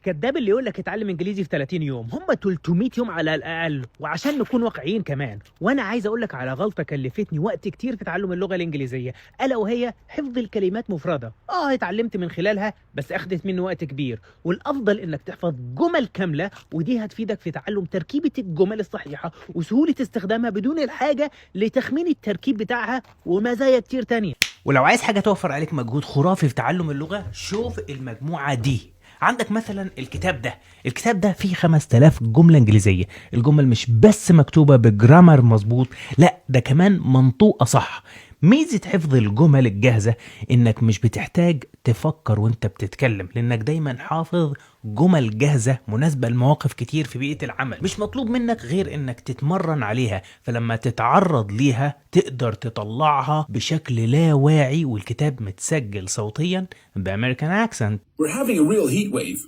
كداب اللي يقول لك اتعلم انجليزي في 30 يوم، هم 300 يوم على الاقل. وعشان نكون واقعيين كمان، وانا عايز اقول لك على غلطه كلفتني وقت كتير في تعلم اللغة الانجليزيه، الا وهي حفظ الكلمات مفرده. اتعلمت من خلالها بس اخدت مني وقت كبير، والافضل انك تحفظ جمل كامله، ودي هتفيدك في تعلم تركيبه الجمل الصحيحة وسهولة استخدامها بدون الحاجة لتخمين التركيب بتاعها، ومزايا كتير تانية. ولو عايز حاجة توفر عليك مجهود خرافي في تعلم اللغه، شوف المجموعة دي. عندك مثلا الكتاب ده، الكتاب ده فيه 5000 جملة إنجليزية. الجمل مش بس مكتوبة ب grammar مظبوط، لا ده كمان منطوقة صح. ميزة حفظ الجمل الجاهزة إنك مش بتحتاج تفكر وانت بتتكلم، لأنك دايما حافظ جمل جاهزة مناسبة لمواقف كتير في بيئة العمل. مش مطلوب منك غير إنك تتمرن عليها، فلما تتعرض ليها تقدر تطلعها بشكل لا واعي. والكتاب متسجل صوتيا ب American accent. We're having a real heat wave.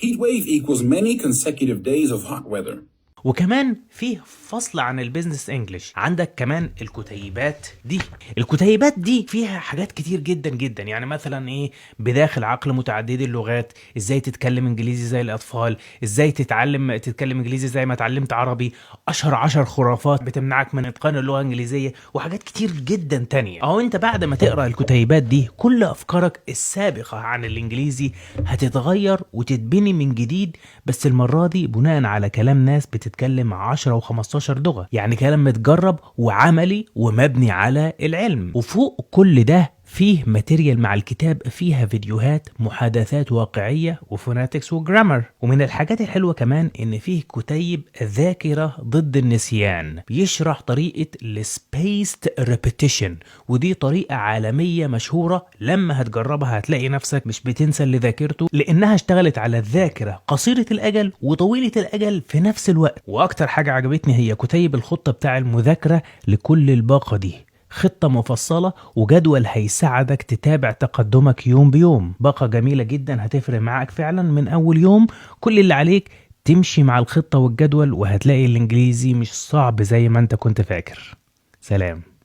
Heat wave equals many consecutive days of hot weather. وكمان فيه فصل عن ال business English. عندك كمان الكتيبات دي، الكتيبات دي فيها حاجات كتير جدا جدا، يعني مثلا ايه؟ بداخل عقل متعددي اللغات، ازاي تتكلم انجليزي زي الاطفال، ازاي تتعلم تتكلم انجليزي زي ما اتعلمت عربي، اشهر 10 خرافات بتمنعك من اتقان اللغة الانجليزيه، وحاجات كتير جدا تانية. اهو انت بعد ما تقرا الكتيبات دي، كل افكارك السابقة عن الانجليزي هتتغير وتتبني من جديد، بس المرة دي بناء على كلام ناس بتتكلم 10 و15 لغه، يعني كلام متجرب وعملي ومبني على العلم. وفوق كل ده فيه material مع الكتاب فيها فيديوهات محادثات واقعية و phonetics و grammar. ومن الحاجات الحلوة كمان ان فيه كتيب ذاكرة ضد النسيان بيشرح طريقة ال spaced repetition، ودي طريقة عالمية مشهورة، لما هتجربها هتلاقي نفسك مش بتنسى اللي ذاكرته، لانها اشتغلت على الذاكرة قصيرة الاجل وطويلة الاجل في نفس الوقت. واكتر حاجة عجبتني هي كتيب الخطة بتاع المذاكرة لكل الباقة دي، خطة مفصلة وجدول هيساعدك تتابع تقدمك يوم بيوم. باقة جميلة جدا هتفرق معاك فعلا من أول يوم. كل اللي عليك تمشي مع الخطة والجدول، وهتلاقي الإنجليزي مش صعب زي ما انت كنت فاكر. سلام.